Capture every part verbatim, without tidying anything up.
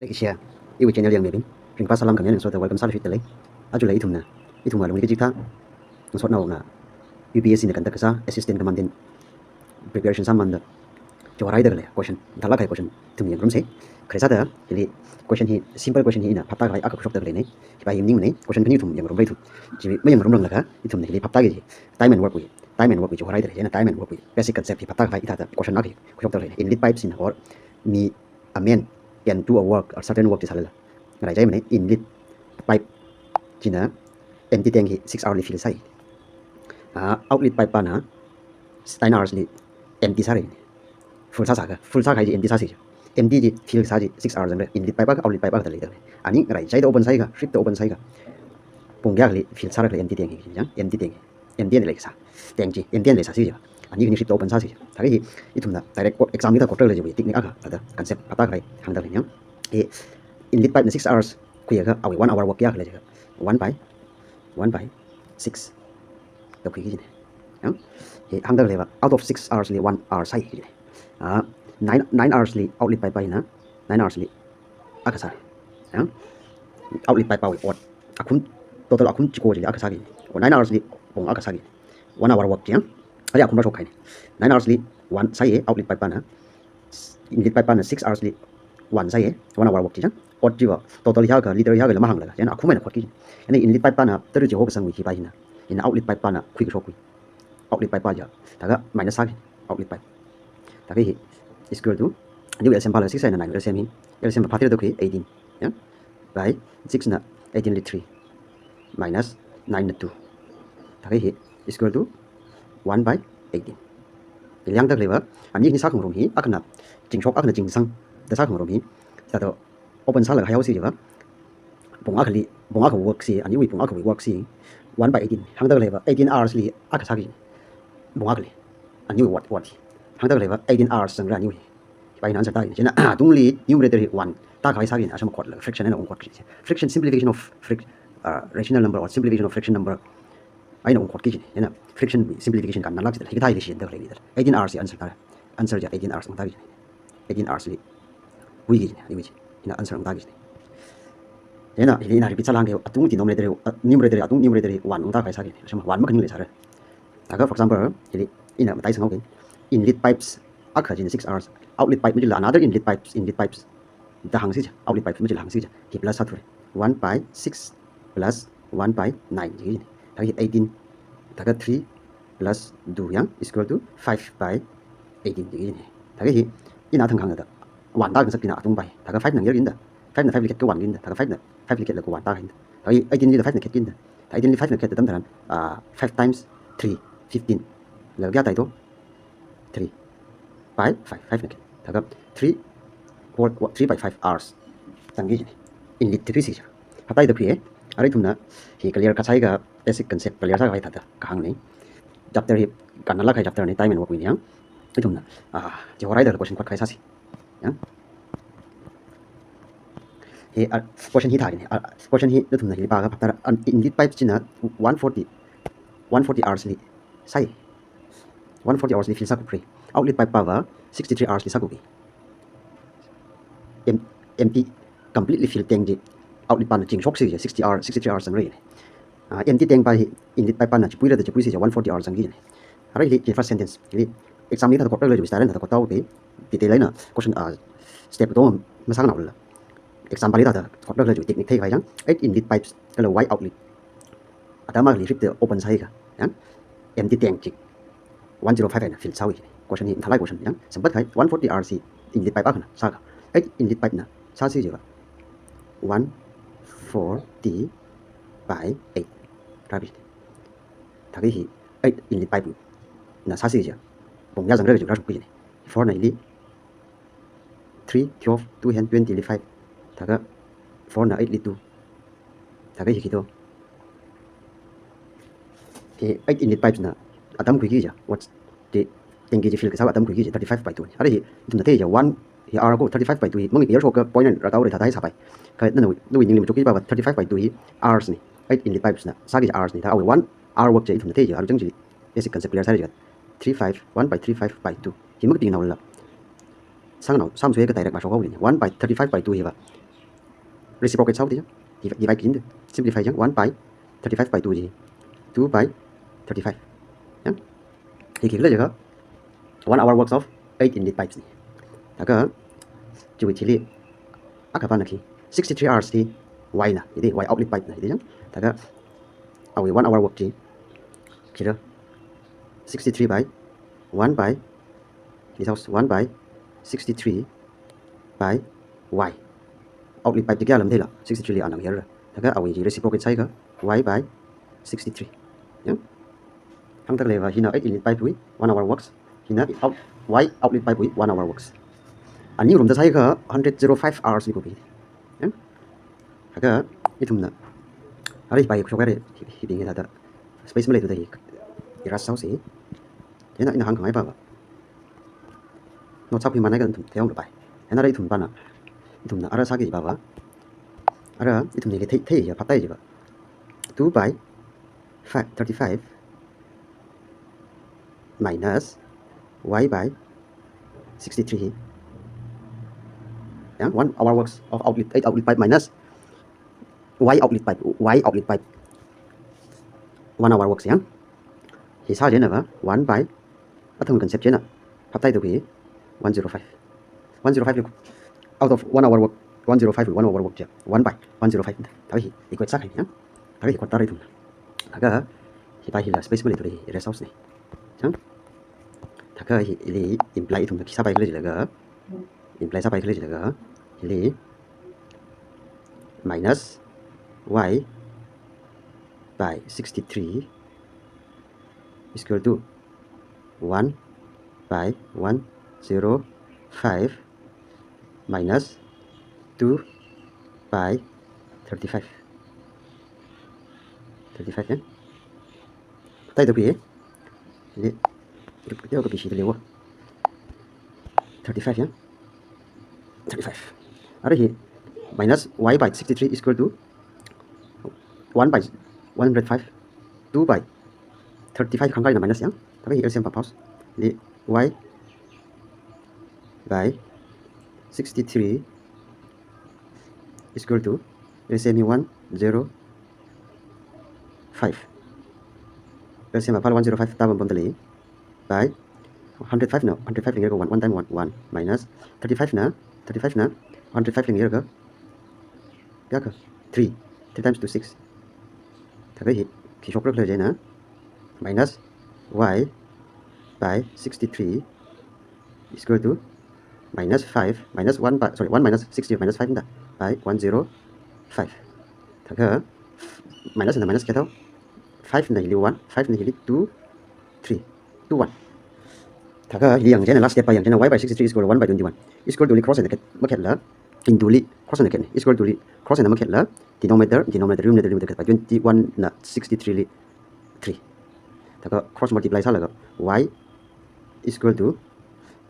Leishiya, iwui channel yangmibing, ringphā salam khamayan ngasoda welcome sāluishitdalei. Ajala ithumna, ithumwui lungli kachikathā ngasotnaona U P S C na conduct kasā assistant commandant preparation sāmamānda chihoraida khalei question, thālāk kahai question ithum yangrumsa. Khare sāda, hili question hi, simple question hi ina phaptākhavai akha khuishokda khaleina. Hiva hi maningnei, question khani ithum yangrumra ithum. Chi mayangrumranglakha, ithumna hili phaptāki kaji, time and work wui, time and work wui chihoraida khalei, chieina time and work wui basic concept hi phaptākhavai hithāda question akha khuishokda khaleina. Inlet pipes in or mi a man can do a work, a certain work chi sālala. Ngaraichaimanei, inlet pipe china empty tank hi six hour li fill sāi. Ah, outlet pipe pana nine hours li empty sāra. Full sāsākha, full sākahai chi empty sāsi. Empty chi fill sā chi six hours zangre. Inlet pipe akha, outlet pipe akha da leida. Ani ngaraichaida open sāakha, shipda open sāakha, pung kayākhali fill sāra khalei empty tank hi, chang, empty tank. Empty na leisā. Tank chi empty na leisāsi. Ani khani shipda open sāsi. Thākha hi ithumna direct ko-, exam li thāda kotda khalei chiwui technique akha, thāda concept phaptākhavai hāngda khaleina. Hi inlet pipe na six hours khuiakha, awui one hour work kayākha lei jiakha, one by, one by six da khuiki kajina. Yang? Hi hāngda khaleiva, out of six hours li one hour sāi kajina. Ah, nine, nine hours li outlet pipe pana, nine hours li akha sā. Yang? Outlet pipe pawui odd akhum, total akhum chiko chili akha sāki. O nine hours li pung akha sāki. One hour work chi, yang? Ari akhum rāshok kahaina. Nine hours li one sāi outlet pipe pana. Inlet pipe pana six hours li one sāi, one hour work chi, chang. Odd chiva, total hiyākha, liter hiyākhala mahānglaga, chieina akhum eina khotki. Chieina inlet pipe pana tara chiho kasangwui hiva hina. Chieina outlet pipe pana khuikashok khui. Outlet pipe pa chi, thākha minus sāki, outlet pipe. Thākha hi is equal to, ani LCM pālaga six eina nine LCM hi, LCM pāthirda khui eighteen. Yang? By six na eighteen li three, minus nine na two. Thākha hi is equal to one by eighteen. Hili hāngda khaleiva, ani khani sākhangarum hi, akhana chingshok, akhana chingsang da sākhangarum hi, thāda open sālaga haihaosi jiva, pung akhali, pung akha work si, aniwui pung akhawui work si, one by eighteen. Hāngda khaleiva, eighteen hours li akha sāki. Pung akhali, aniwui work, work. Hāngda khaleiva, eighteen hours zangra aniwui. Hiva hina answer tāki. Chieina, tungli numerator hi one tākhavai sāki, asham khotlaga fraction eina ungkhotki. Fraction, simplification of frac-, uh, rational number or simplification of fraction number eina ungkhotki kajina. Chieina fraction simplification kannalāk sida, hikathā hili shichinda khalei ni da. Eighteen hours hi answer tāra. Answer chi eighteen hours ungtāki kajina. Eighteen hours li khuiki kajina, iwui chi. Hina answer ungtāki kajina. Chieina hili ina repeat sālāngki, atung denominator, uh, numerator, atung numerator one ungtākhavai sāki. Asham one makhaning leisāra. Thākha, for example, hili ina mataisanghaoki. Inlet pipes akha china six hours. Outlet pipe machila another inlet pipes, inlet pipes da hāngsi chi, outlet pipe machila hāngsi chi. Hi plus sāthura. One by six plus one by nine chi. Thākha hi eighteen, thākha three plus two yang is equal to five by eighteen chi. Thākha hi ina thang khangda one tākhangasak china atung by. Thākha five na ngayerki da. Five na five li khet kha one ki da. Thākha five na five li khetlaga one tāki da. Thākha hi eighteen li da five na khetki da. Thākha eighteen li five na khetta atam tharan, ah, five times three, fifteen. Laga kayā tāi to? Three by five, five na khet. Thākha three, four, three by five hours zangki kajina. Inlet three si chi. Phaptāhaida khuiya. Arui ithumna hi clear kasāakha, basic concept clear sākhavai thāda kahāngnei. Chapter hi kannalāk kahai chapter nei, time and work wui ni yang. Ithumna, ah, chihoraida question khotkhavai sāsi. Yang? Hi, ah, question hi thāki ni. Ah, question hi nathumna hili pāakha phaptāra. An inlet pipe china one forty, one forty hours li sāi. One forty hours li fill sākupra. Outlet pipe pava sixty-three hours li sākupi. Em-, empty, completely fill tank chi outlet pana chingshoksi chi sixty hour, sixty-three hours zangra. Ah, empty tank pa hi inlet pipe pana chipuira da chipuisi chi one forty hours zangki kajina. Arui hili first sentence. Hili exam li thāda kotda khalei chiwui style thāda kotda khalei. Detail eina question, ah, step to masāngnaolala. Example li thāda kotda khalei chiwui technique theikhavai chang. Eight inlet pipes kala Y outlet. Atam akhali shipda open sāakha, yang, empty tank chi one zero five eina fill sāi. Question hi mathālāk question, yang, sampat kahai one forty hours hi inlet pipe akhana sāakha. Eight inlet pipe na sāsi jiakha one forty by eight rāpi. Thākha hi eight inlet pipe na sāsi jiakha pung kayā zangra kaji rāshokki kajina. Four na hili three, twelve, two hen twenty li five. Thākha four na eight li two. Thākha hi khi to. Hi eight inlet pipes na atam khuiki kaja, what the, tank chi fill kasā atam khuiki kaja thirty-five by two. Arui hi ithumna thei kaja one hi hour ko, thirty-five by two hi mangapeishoka point eina rātā haora thāda hi sāpai. Kha nana, nawui ningli machukki pava thirty-five by two hi hours ni. Eight inlet pipes na sāki kaja hours ni. Thākha awui one hour work chi ithumna thei kaja, arui chang chili basic concept clear sāra jiakha three five, one by three five by two. Hi makapingnaolala, sāngnao, sāmasuiakha direct vāshok haowui ni. One by thirty-five by two hiva reciprocate sāhaoda, divi-, divide kida, simplify chang, one by thirty-five by two chi, two by thirty-five. Ya? Hi khikhala jiakha, one hour works of eight inlet pipes na. Thākha, chiwui thili, akha pana khi, sixty-three hours hi Y na, hili Y outlet pipe na, hili chang. Thākha, awui one hour work chi, khikhala, sixty-three by one by, this house one by sixty-three by Y. Outlet pipe chi kayā lam theila, sixty-three li ana hāngra. Thākha awui chi reciprocate sāhaiakha Y by sixty-three. Ya? Hāngda khaleiva hina eight inlet pipe wui one hour works. Hina out, Y outlet pipe wui one hour works. Ani ngarumda sāhaiakha hundred zero five hours li kuppi. Ya? Thākha ithumna, arui pai khuishok haira, hi, hibing hi thāda space maleithuda hi, hi erase sāhaosa. Chieina ina hāngkhangai pava, notes akha hi manai kha ithum theihao lupai. Chieina arui ithum pana, ithumna ara sāki pava, ara ithumna hili thei, thei ya phatai jiva, two by five, thirty-five minus Y by sixty-three. Ya, one hour works of outlet, eight outlet pipe minus Y outlet pipe, Y outlet pipe, one hour works ya. Hi sā chieina va, one by, athang concept chieina, phaptai to khi, one zero five. One zero five li, out of one hour work, one zero five li one hour work chi, one by one zero five. Thākha hi equate sākahai ya. Thākha hi equate tāra ithumna. Thākha hi pai hila space maleithuda hi erase sāhaosa na. Chang. Thākha hili imply ithumna khi sāpai khala jilaga, imply sāpai khala jilaga, hili minus Y by sixty-three is equal to one by one zero five minus two by thirty-five. Thirty-five ya. Phaptai to khi, hili, hili, hili, hili, thirty-five ya. Thirty-five. Arui hi minus Y by sixty-three is equal to one by one hundred five, two by thirty-five hāngkahai na minus ya. Thākha hi L C M phaphaosa. Hili Y by sixty-three is equal to, L C M hi one zero five. L C M phaphala one zero five tāpam pamda lei. By hundred five na, hundred five li ngayerkha one, one times one, one minus thirty-five na, thirty-five na, hundred five li ngayerkha, kayākha, three, three times two, six. Thākha hi khi shokra khala chieina, minus Y by sixty-three is equal to minus five, minus one by, sorry, one minus sixty minus five da, by one zero five. Thākha minus na minus kayā thāhao, five na hili one, five na hili two, three, two, one. Thākha hili yang chieina, last step pai yang chieina, Y by sixty-three is equal to one by twenty-one. Is equal to li cross eina khet, makhetla, into li cross eina khet, is equal to li cross eina makhetla, denominator, denominator, numerator, numerator khet pai, twenty-one na sixty-three li three. Thākha cross multiply sālaga, Y is equal to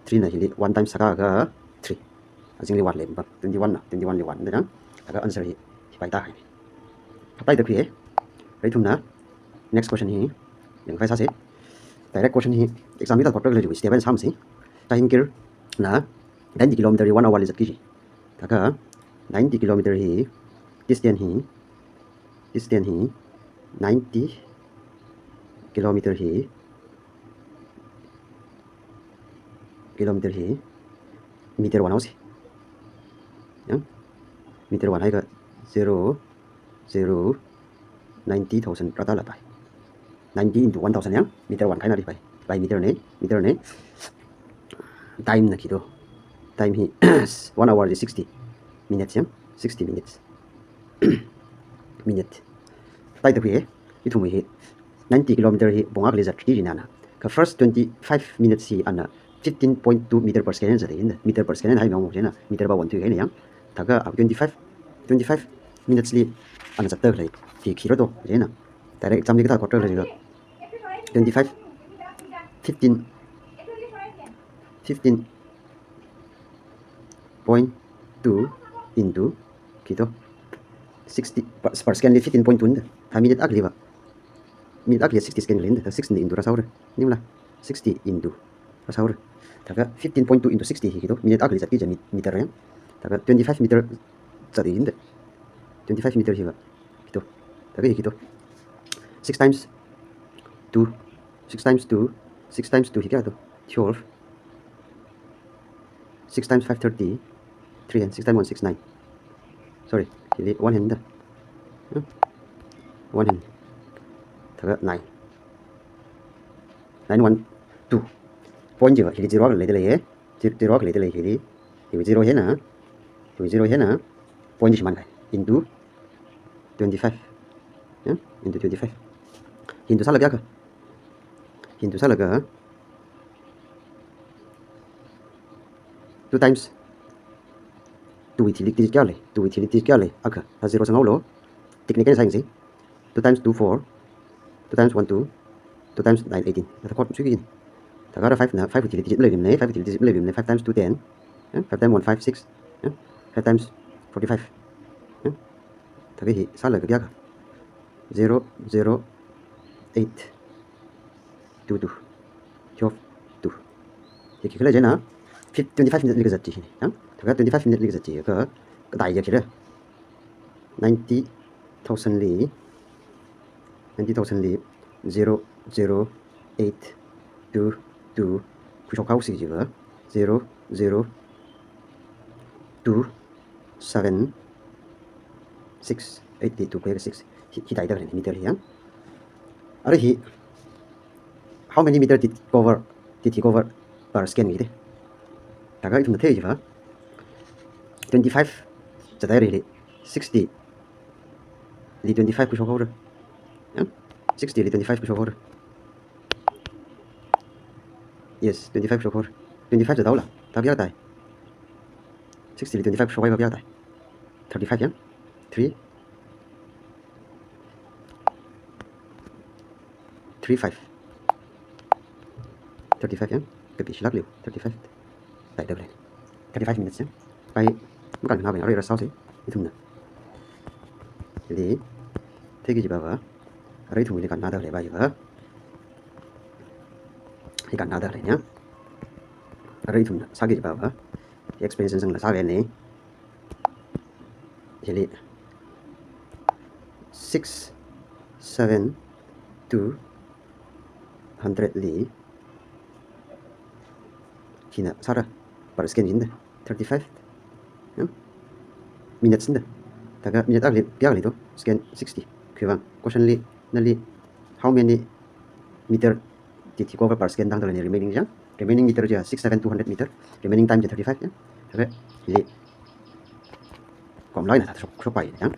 three na hili one times sākha three. Azingli one lei pam, twenty-one na, twenty-one li one da chang. Thākha answer hi, hi pai tāhai. Phaptai to khi. Arui ithumna next question hi yangkhavai sāsa. Direct question hi exam li kathot khalei chiwui step eina sāmisa. Jahangir na ninety kilometer hi one hour li zatki kaji. Thākha ninety kilometer hi, distance hi, distance hi, ninety kilometer hi, kilometer hi meter vānhaosa. Ya? Meter vānhaiakha zero, zero, ninety thousand rāda la pai. Ninety into one thousand ya, meter vānkahaina ri pai. Pai meter na, meter na. Time na khi to. Time hi one hour li sixty minutes ya, sixty minutes. Minute. Phaptai to khi, ithum hi ninety kilometer hi pung akhali zatki kajina. Kha first twenty-five minutes hi ana fifteen point two meter per second zat da, meter per second hai mong jina, meter va vānthuikahaina ya. Thākha twenty-five, twenty-five minutes li ana zatda khalei hi khi rāda jina. Direct exam li kathot khalei jina. Twenty-five, fifteen, fifteen point two into khi to, sixty per, per second li fifteen point two na. Kha minute akhali va, minute akhali sixty second lei na, sixty into rāsāhaora. Ningla, sixty into rāsāhaora. Thākha fifteen point two into sixty hi khi to, minute akhali zatki kaji mi-, meter ya. Thākha twenty-five meter zat da. twenty-five meter hi va. Kito. Thākha hi kito. Six times two. Six times two. Six times two hi kayāto? Twelve. Six times five, thirty. Three hand. Six times one, six, nine. Sorry. Hili one hand da. Hmm? One hand. Thākha nine. Nine one two. Point chi va hili zero akha leida lei, eh? Zero, zero akha leida lei hili. Hiwui zero hina. Hiwui zero hina. Point chi shimān kahai. Into twenty-five. Yeah? Into twenty-five. Hi into sālaga kha. Hi into sālaga two times two wui thili digit kayā lei? Two wui thili digit kayā lei? Akha. Thā zero sanghaolu. Technique eina sāyangsi. Two times two, four. Two times one, two. Two times nine, eighteen. Thāda chord suiki. Thākha five na, five wui thili digit maleimana, five wui thili digit maleimana, five times two, ten. Eh, five times one, five, six. Eh, five times forty-five. Eh, thākha hi sālaga kayā kha? Zero, zero, eight, two, two. Twelve, two. Hi khikhala chieina, fif-, twenty-five minute li kazat chi hina. Yang? Thākha twenty-five minute li kazat chi kha, kathā ya khikhala? Ninety thousand li, ninety thousand li, zero, zero, eight, two, two, khuishok haosi jiva, zero, zero, two, seven, six, eight, two, six. Hi, hi thāda khalei meter hi, yang. Arui hi, how many meter did cover, did he cover per second mi de? Thākha ithumna thei jiva, twenty-five zathaira hili, sixty li twenty-five khuishok haora. Yeah? Sixty li twenty-five khuishok haora. Yes, twenty-five khuishok haora. Twenty-five zathaola. Thākha kayā thāi? Sixty li twenty-five khuishok haowa kayā thāi? Thirty-five, yang? Three. Three five. Thirty-five, yang? Kapi shilak liu. Thirty-five. Thāda khalei. Thirty-five minutes, yang? Pai, makānnada khalei, arui rāsāosi. Ithumna. Hili, theiki jiva va. Arui ithumli kānnada khalei va hiva. Hi kānnada khalei, yang? Arui ithumna sāki jiva va. Explanation sangla sāki ni. Hili six, seven, two, hundred li. Hina sāra per second hina. Thirty-five. Hmm? Minutes hina. Thākha minute akhali, kayā khalei to? Second sixty. Khiwuivang. Question li, nali, how many meter did he cover per second da hāngda lei ni remaining chang. Remaining meter chi six, seven, two hundred meter. Remaining time chi thirty-five, ya. Thākha hili. Komlāk eina thāda shok, shokpai, ya.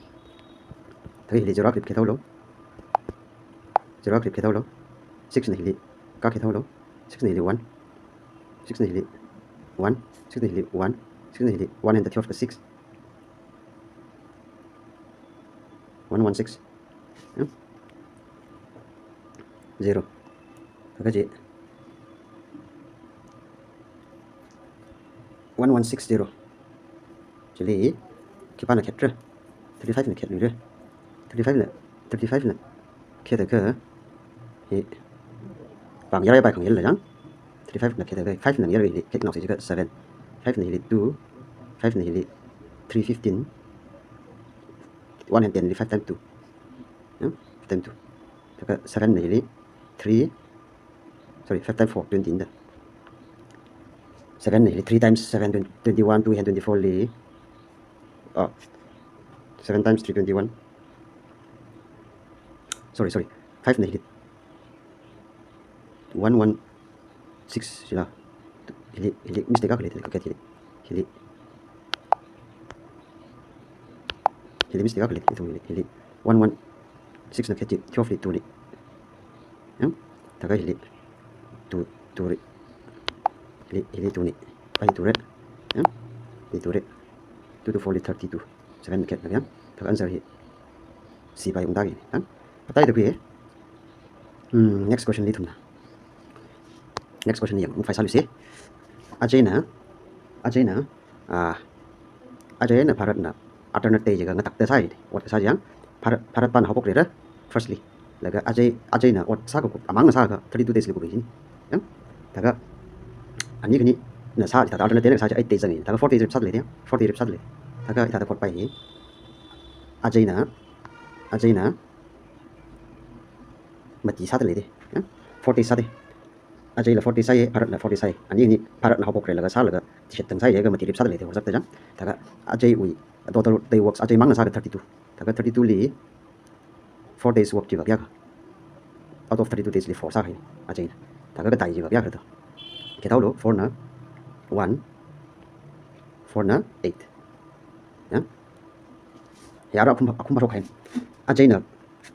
Thākha hili zero akha rip khethaolu. Zero akha rip khethaolu. Six na hili. Kā khethaolu. Six na hili one. Six na hili one. Six na hili one. Six na hili one and the twelve ka six. One one six. Hmm? Zero. Thākha chi. One one six zero. Chili, khipāna khetra? Thirty-five na khetluira. Thirty-five na, thirty-five na khetlaga, hi, pāng yarai pai khangayāla chang. Thirty-five na khetlaga, five na ngayāra hili, khet naosi jiakha seven. Five na hili two. Five na hili three fifteen. One and ten li five times two. Hmm? Five times two. Thākha seven na hili three. Sorry, five times four, twenty hina. Seven na hili three times seven, twenty, twenty-one, two hand twenty-four li. Oh, seven times three, twenty-one. Sorry, sorry. Five na hili one one six sila. Hili, hili mistake akha lei, kakhet hili. Hili. Hili mistake akha lei, ithum hili. Hili one one six na khet chi, twelve li two li. Ya? Thākha hili two, two li. Hili, hili two ni. Pai two li. Ya? Hili two li. Two two four li thirty-two. Seven na khetlaga, ya? Thākha answer hi C pai ungda khalei, ya? Athāda khui. Hmm, next question li ithumna. Next question li yang, mafai sālusi. Ajayna, Ajayna, ah, Ajayna Bharatna alternate day jiakha ngatakta sāi, ot kasā chang, Bharat, Bharat pāna haophok rira, firstly. Laga Ajay, Ajayna ot sākakup, amangna sākha thirty-two days li kup hi. Yang? Thākha, ani khanina sā, thāda alternate day na sā chi eight days zang hi. Thākha four days rip sāda lei, ya? Four days rip sāda lei. Thākha, thāda chord pai hi. Ajaina, ajaina mati sāda lei de, ya? Four days sā de. Ajaila four days sāi, Bharatna four days sāi. Ani ani Bharatna haophokra laga sālaga tishat tang sāi, laga mati rip sāda lei de, horzak ta chang. Thākha ajaiwui total day works, ajai mangna sākha thirty-two. Thākha thirty-two li four days work chiva kayākha? Out of thirty-two days li four sāhai, ajaina. Thākha katai chiva kayākha to? Khithaolu, four na one, four na eight. Ya? Hi ara akhum, akhum phāshok hai. Ajaina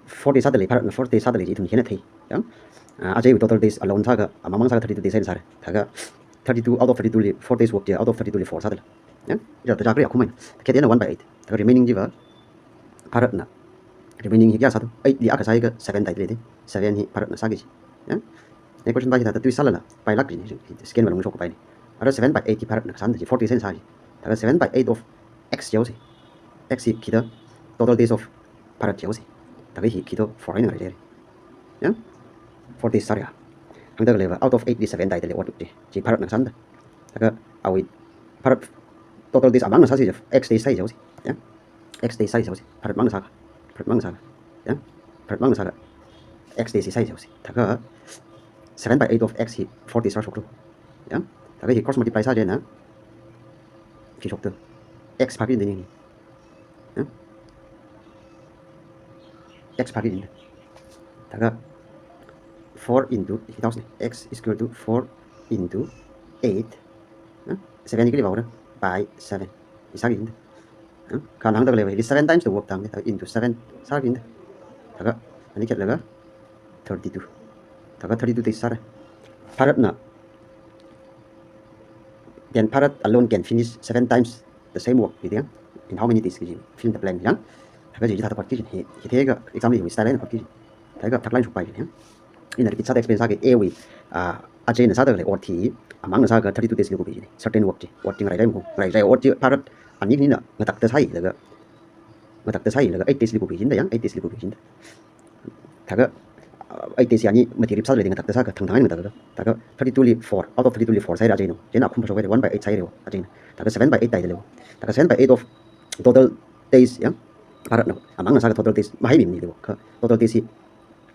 four days sāda lei, Bharatna four days sāda lei chi ithum hina thei. Ya? Ah, ajaiwui total days alone sākha, amang mang sākha thirty-two days eina sāra. Thākha thirty-two, out of thirty-two li four days work chi, out of thirty-two li four sāda lei. Ya? Chi thāda chakri akhum hai. Khet eina one by eight. Thākha remaining chiva Bharatna. Remaining hi kayā sā to? Eight li akha sāhaiakha seven tai lei de. Seven hi Bharatna sāki chi. Ya? Equation pai hithāda tui sālala, pailāk chi ni, second wui lung shok pai ni. Ara seven by eight hi Bharatna sāna chi, four days eina sā chi. Thākha seven by eight of x jihaosi. X hi khida, total days of Bharat jihaosi. Thākha hi khida, four eina ngarai jai. Ya? Four days sāra. Hāngda leiva, out of eight li seven tai da lei, ot chi. Chi Bharatna sāna da. Thākha awui Bharat total days amangna sāsi, x days sāi jihaosi. Ya? X days sāi jihaosi. Bharat mangna sākha. Bharat mangna sākha. Ya? Bharat mangna sākha. X days sāi jihaosi. Thākha seven by eight of x hi four days sāshok to. Ya? Thākha hi cross multiply sā chieina khi shok to? X phāki da ni. Ya? X phāki da. Thākha four into, hithāosei, x is equal to four into eight. Ya? Seven equal to by seven. Hi sāki da. Kha hāngda leiva, hili seven times da work tānga, thākha into seven sāki da. Thākha ani khetlaga thirty-two. Thākha thirty-two days sāra. Bharatna, can Bharat alone can finish seven times the same work, ya? In how many days kaji, fill in the blank, ya? Thākha chi hithāda phāki chi, hi, hithākha exam li hi style eina phāki chi. Thākha thak line shok pai chi, ya? Ina repeat sāda explain sāki, A wui, ah, ajaina sāda lei ot hi, amangna sākha thirty-two days li kupki chi ni, certain work chi, ot chi ngarai jai mo, ngarai jai ot chi Bharat ani nina ngatakta sāhailaga, ngatakta sāhailaga eight days li kupki chi da, ya, eight days li kupki chi da. Thākha, ah, eight days hi ani mati rip sāda lei, ngatakta sākha thangthang ngatakta. Thākha thirty-two li four, out of thirty-two li four sāra ajaina. Chieina akhum phāshok haira, one by eight sāra ajaina. Thākha seven by eight tai da lei. Thākha seven by eight of total days, ya, Bharatna amangna sākha total days mahaimi ni da. Kha total days hi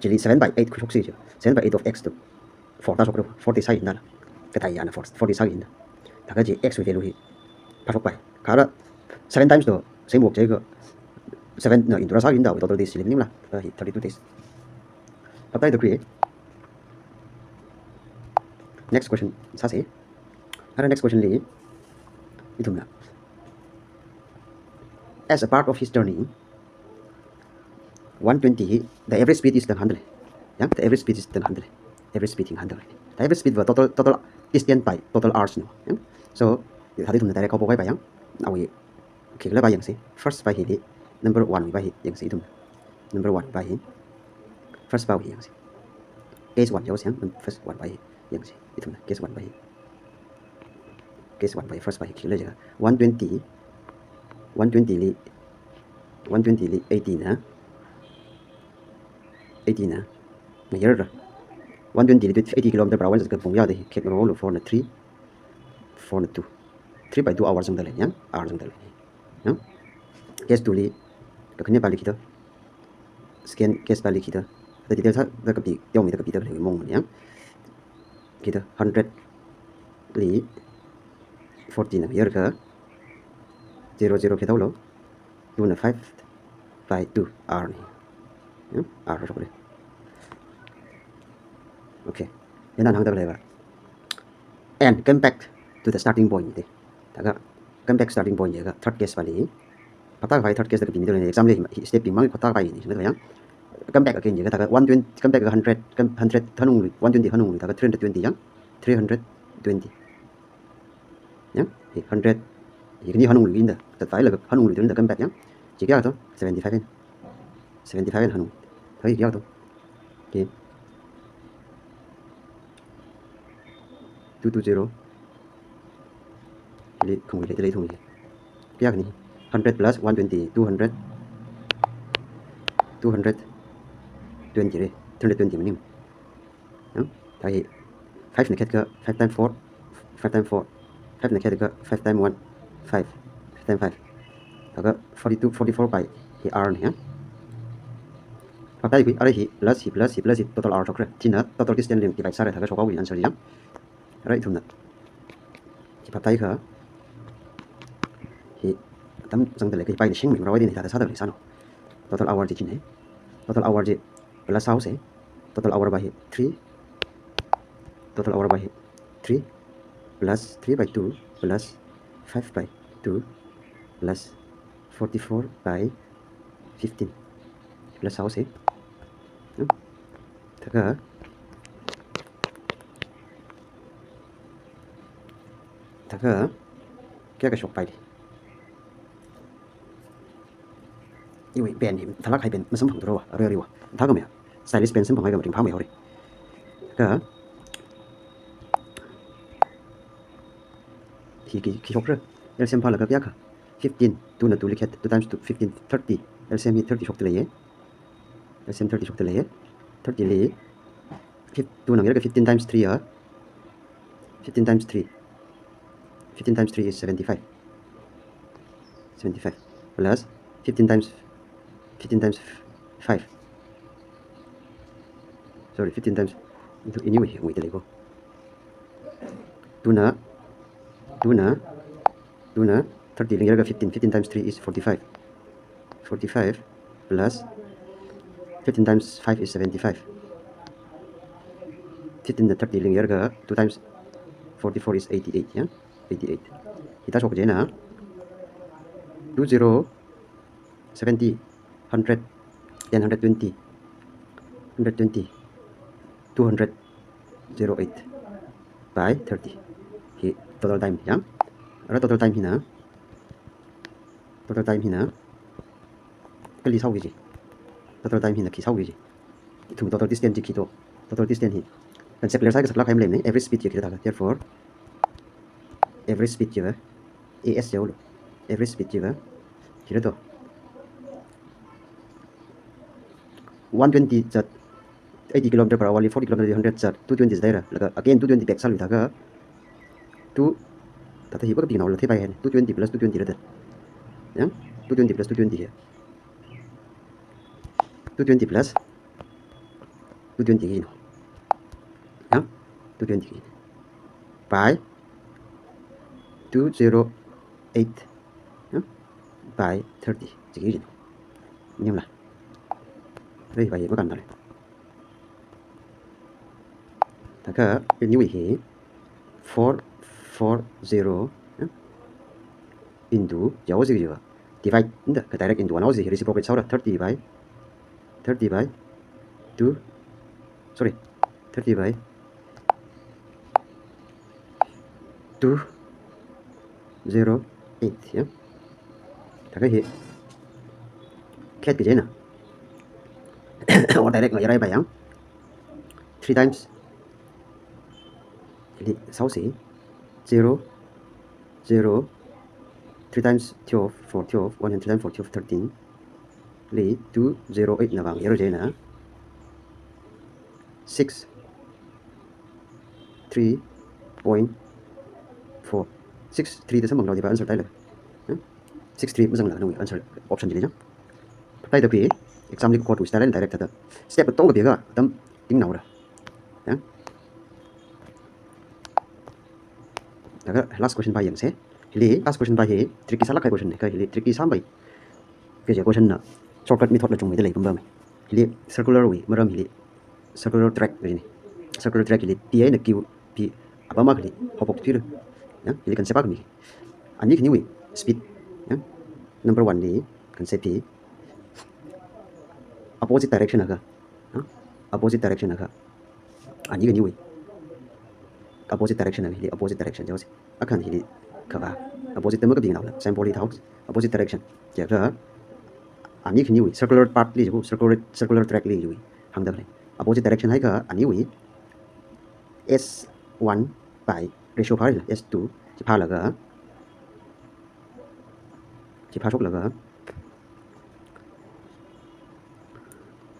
chili seven by eight khuishoksi chi. Seven by eight of x to four tāshok to, four days sāi da. Katai yana four, four days sāi da. Thākha chi x wui value hi phāshok pai. Kha ara seven times to same work jiakha seven na into ra sāi da, total days chi li maningla. Thākha hi thirty-two days. Phaptāi da khui. Next question sāse. Ara next question li ithumna, as a part of his journey, one twenty hi, the average speed is ten hundred. Ya, the average speed is ten hundred. Average speed hi ten hundred. The average speed va total, total distance by total hours no. Ya? So, hithāda ithumna direct haophok hai pai yang. Awui, okay, la pai yangse. First pai hili, number one pai hi yangse ithumna. Number one pai hi. First pai hi yangse. Case one jihaosi yang, first one pai hi yangse ithumna. Case one pai hi. Case one pai, first pai hi khikhala jiakha, one twenty, one twenty li, one twenty li eighty na, eighty na, ngayarra. One twenty li eighty kilometer per hour jiakha pung kayāda hi, khet ngaroklu, four na three, four na two. Three by two hour zangda lei, ya? Hour zangda lei. Ya? Case two li, kakhane pali khi to? Second case pali khi to? Thāda detail sāda kapi, teomida kapi da lei mong ya. Khi to hundred li forty na ngayarkha, zero zero khi to lo, two na five by two hour ni. Ya, hour shok lei. Okay. Chieina hāngda leiva, and came back to the starting point de. Thākha came back starting point jiakha third case pali. Phaptākhavai third case da kapi mida lei, exam li hi step bing mang phaptākhavai ni, sina ya. Came back again jiakha, thākha one twenty, came back hundred, came hundred hanunglu, one twenty hanunglu, thākha three hundred twenty ya. Three hundred twenty. Ya, hi hundred, hi khani hanunglu inda, zatvailaga hanunglu inda came back ya. Chi kayā to? Seventy-five eina. Seventy-five eina hanung. Hi kayā to? Okay. Two two zero. Li khangui lei, lei thung li. Kayā khani? Hundred plus one twenty, two hundred, two hundred twenty lei, three hundred twenty maning. Ya? Thākha hi five na khetkha five times four, five times four, five na khetkha five times one, five, five times five. Thākha forty-two, forty-four by Hi R na ya. Phaptāikhui, arui hi plus, hi plus, hi plus, hi total R shokra. China total distance li divide sāra thākha shokhaowa answer ya. Arui ithumna hi phaptāikha, hi atam zangda lei, kha hi pai na shing mi rawai din hi thāda sāda lei sāno. Total hour chi chine. Total hour chi plus sāhaosa. Total hour by hi three. Total hour by hi three plus three by two plus five by two plus forty-four by fifteen. Plus sāhaosa. Hmm. Thākha, thākha kayākha shokpai li. Iwui pen hi, thālāk kahai pen masamphangthura, arui aruiva. Thākha maya, stylus pen samphang haikha maringphāmei haora. Kha hi khi, khi shokra. L C M phālaga kayākha? Fifteen, two na two likhet, two times two, fifteen, thirty. L C M hi thirty shokta leiya. L C M thirty shokta leiya. Thirty li, fif-, two na ngerga fifteen times three ya. Fifteen times three. Fifteen times three is seventy-five. Seventy-five. Plus fifteen times, fifteen times five. Sorry, fifteen times into, anyway, wait, let go. Two na, two na, two na thirty li ngerga fifteen. Fifteen times three is forty-five. Forty-five plus fifteen times five is seventy-five. Fifteen na thirty li ngerga two times forty-four is eighty-eight, ya? Eighty-eight. Hithā shok jina. Two zero, seventy, hundred, ten, hundred twenty, hundred twenty, two hundred zero eight by thirty. Hi total time ya. Ara total time hina, total time hina kali sāhaoki ji. Total time hina khi sāhaoki ji. Ithum total distance chi khi to. Total distance hi concept clear sāhai kasak lāk kahai maleimana. Average speed chi khi to thākha. Therefore, average speed chiva, A S chiva, average speed chiva, khi to. One twenty zat, eighty kilometer per hour li forty kilometer li hundred zat, two twenty zat ra. Laga again two twenty back sālu thākha, two, thāda hi ba kapinaola theipaihaina. Two twenty plus two twenty ra da. Ya? Two twenty plus two twenty ya. Two twenty plus two twenty hi no. Ya? Two twenty hi. By two zero eight. Ya? By thirty. Chi hi no. Nimla. Rei by ba kan dale. Thākha, anyway hi four four zero, ya? Into, jihaosi jiva. Divide, nda, kha direct into one haosi, reciprocate sāhaora, thirty by, thirty by two, sorry, thirty by two zero eight, ya. Thākha hi khet ki jina. Or direct ngarai ba yang. Three times. Hili sāhaosi. Zero, zero, three times twelve, four twelve, one hundred times four twelve, thirteen. Li two zero eight na vang, zero jina. Six three point four. Six three da samphang rao di ba answer taila. Hmm? Six three mazangla nawui answer option chili jang. Phaptāida khui, exam li court wui style direct thāda. Step katong kapi kha, tam ting naora. Ya? Thākha last question pa yangsa. Hili last question pa hi tricky sālāk kahai question na, kha hili tricky sāmpai. Kaje question na shortcut method la chungmeida lei pam ba mai. Hili circular wui maram hili circular track kajina. Circular track hili P eina Q P apam akhali haophok thuilu. Ya, hili concept akha mi. Ani khaniwui speed. Ya. Number one li concept hi opposite direction akha. Ha? Opposite direction akha. Ani khaniwui opposite direction akha, hili opposite direction jihaosi. Akhan hili kha ba opposite da makapinaola, symbol li thāhao, opposite direction. Jiakha ani khaniwui circular path li jiakha, circular, circular track li jiwui hāngda khalei. Opposite direction haikha aniwui S one by ratio phāra, S two chi phālaga, chi phāshoklaga,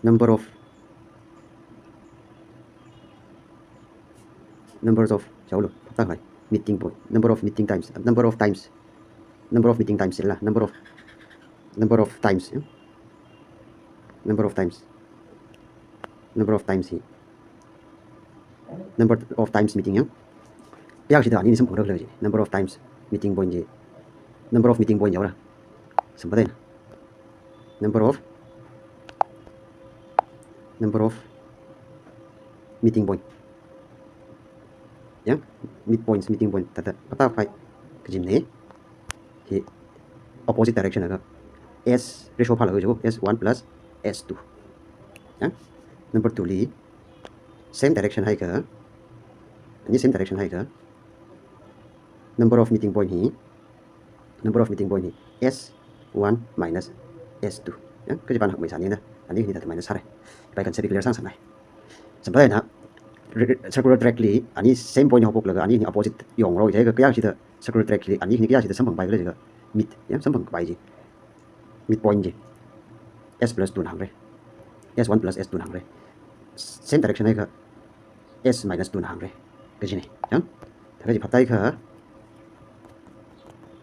number of, numbers of, chao lo, phaptāhai, meeting point, number of meeting times, number of times, number of meeting times la, number of, number of times, ya. Number of times. Number of times hi. Number of times meeting yang. Kayākha shida ani hina samphangrakhala ji. Number of times meeting point ji. Number of meeting point yaora. Samphangda. Number of, number of meeting point. Yang, midpoints, meeting point, thāda, pata phai, kajimne, hi, opposite direction laga, S ratio phālaga jo, S one plus S two. Yang, number two li, same direction haikha, ani same direction haikha, number of meeting point hi, number of meeting point hi S one minus S two. Yang, kaji pan hakmei sānina, ani hina thāda minus sāra. Pai concept clear sāngasakngai. Samphangda, re-, re-, circular track li, ani same point haophoklaga, ani hina opposite yongra jiakha, kayākha shida circular track li, ani hina kayākha shida samphangpaikhala jiakha, mid, yang, samphangpai ji. Midpoint ji. S plus two na hāngra. S one plus S two na hāngra. Same direction haikha, S minus two na hāngra. Kajine, yang? Thāda kaji phaptākha,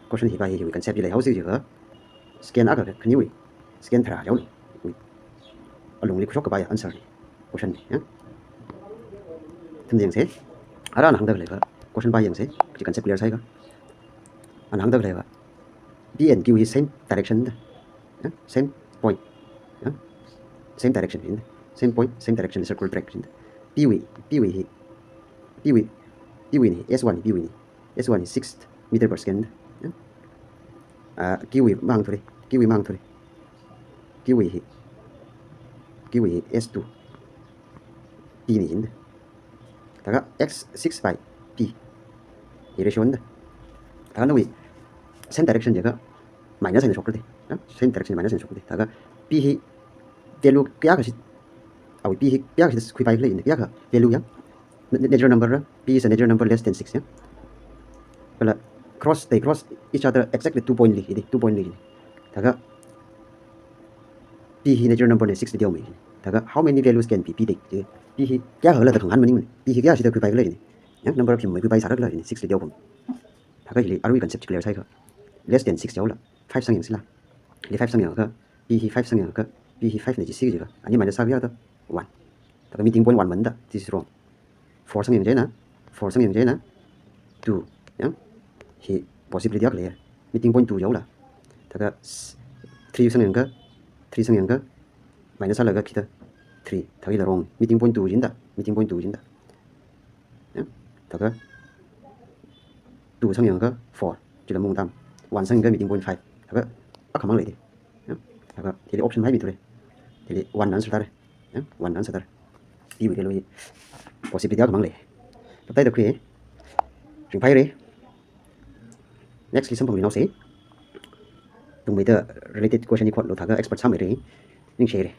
question hi pai hi, hi concept hi leihaosi jiakha, secant akha khaniwui, secant tharā yaona. Alungli khuishok kapai answer ne. Question ne, yang? Themjengse. Ara ana hāngda khaleiva, question pai yangse, kaji concept clear sāakha. Ana hāngda khaleiva, P and Q hi same direction da. Yang? Same point. Yang? Same direction hin da. Same point, same direction, circular track hin da. P wui, P wui hi, P wui, P wui ni, S one ni, P wui ni. S one hi six meter per second. Yang? Ah, Q wui mahāngthura, Q wui mahāngthura. Q wui hi, Q wui hi S two. P ni hin da. Thākha X six by P. Hi ratio da. Thākha nawui same direction jiakha minus eina shokra de. Yang? Same direction minus eina shokra de. Thākha P hi value kayākha shi, awui P hi kayākha shi khuipaikhala, kayākha value yang. Na-, na-, natural number ra, P is a natural number less than six, yang. Kala cross, they cross each other exactly two point li, hili, two point li, hili. Thākha P hi natural number na six li teomi. Thākha how many values can be P take? P hi kayākhala da khangahān maningmana. P hi kayākha shida khuipaikhala, yang number of human khuipai sārakhala, six li teopam. Thākha hili arui concept clear sāakha. Less than six yaola. Five sangyangsila. Hili five sangyangakha, P hi five sangyangakha, P hi five na jisi jiakha, ani minus sākha da one. Thākha meeting point one mana da, this is wrong. Four sangyang chieina, four sangyang chieina, two, yang? Hi possibility akha lei. Meeting point two yaola. Thākha s-, three sangyangakha, three sangyangakha, minus sālaga khi da, three. Thākha hila wrong. Meeting point two jina da, meeting point two jina da. Yang? Thākha two sangyangakha four. Chila mungtam. One sangyangakha meeting point five. Thākha akhamang lei de. Yang? Thākha hili option haimi thura. Hili one na answer tāra. Yang? One na answer tāra. P wui value hi possibility akhamang lei. Phaptāda khui. Ringphāra. Next li samphangluinaosa. Tungmeida related question hi khotlu thākha expert sāmeira. Ningshira.